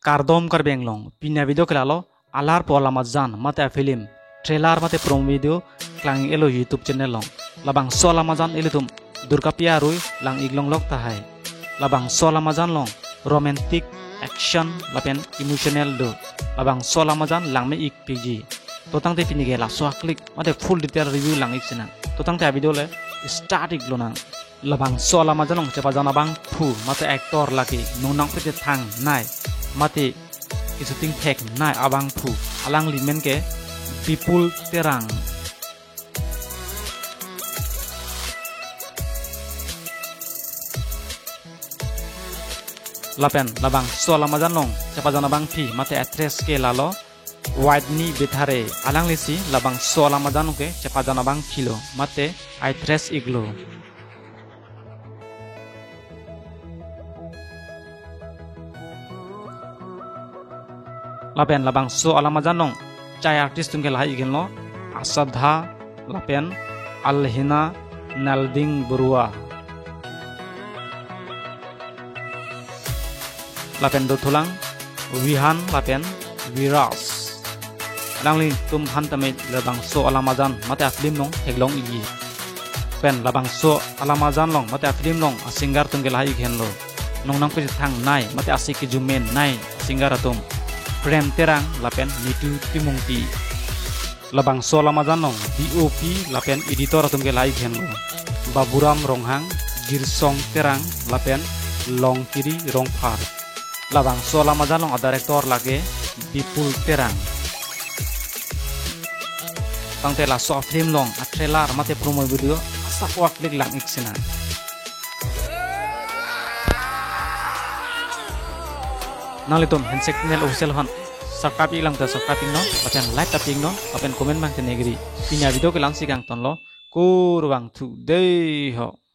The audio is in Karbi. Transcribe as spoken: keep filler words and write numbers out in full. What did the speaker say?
Kardom Karbi Anglong, pini avideo ke lalo, Alarpo Alamajan mate afilm trailer mate promo video klang-ik-lo YouTube channel along. Labangso alamajan ilitum Durgapi arui lang-ik longlok tahai. Labangso alamajan along romantic, action lapen emotional do. Labangso alamajan langme-ik piji. To tangte pini ke laso aklik mate full detail review lang-ik sinang. To tangte avideo le start-ik lonang. Labangso alamajan along chepajan abangphu mate actor lake nongnang pete thangnei mate keshooting theknei abangphu, alangli men ke Bipul Terang. Lapen labangso alamajan along chepajan abangpi mate actress ke lalo Wideni Bethare, alanglisi labangso alamajan along ke chepajan abangpilo mate actress-iklo. Lapen labangso alamajan along chai artist atum ke lahai-ik henlo, Asadha lapen Alhina Nalding Barua. Lapen dothulang Vihan lapen Viraj. Alanglitum aphan tame labangso alamajan mate afilm along theklong-ikji. Pen labangso alamajan along mate afilm along asinger atum ke lahai-ik henlo. Nongnang pete thangnei mate ase kejumennei asinger atum, Prem Terang lapen Nitu Timungpi. Labangso alamajan along D O P lapen editor atum ke lahai-ik henlo, Baburam Ronghang, Girsong Terang lapen Longkiri Rongphar. Labangso alamajan along adirector lake Bipul Terang. Tangte laso afilm along atrailer mate promo video asap aklik lang-ik sinang. Nanglitum Handshake Channel Official aphan subscribe-ik lang ta subscribe-iknon, lapen like ta pi-iknon, lapen comment abang ta nigri. Pini avideo ke la-ansi kangtonlo, kurvangthu dei ho.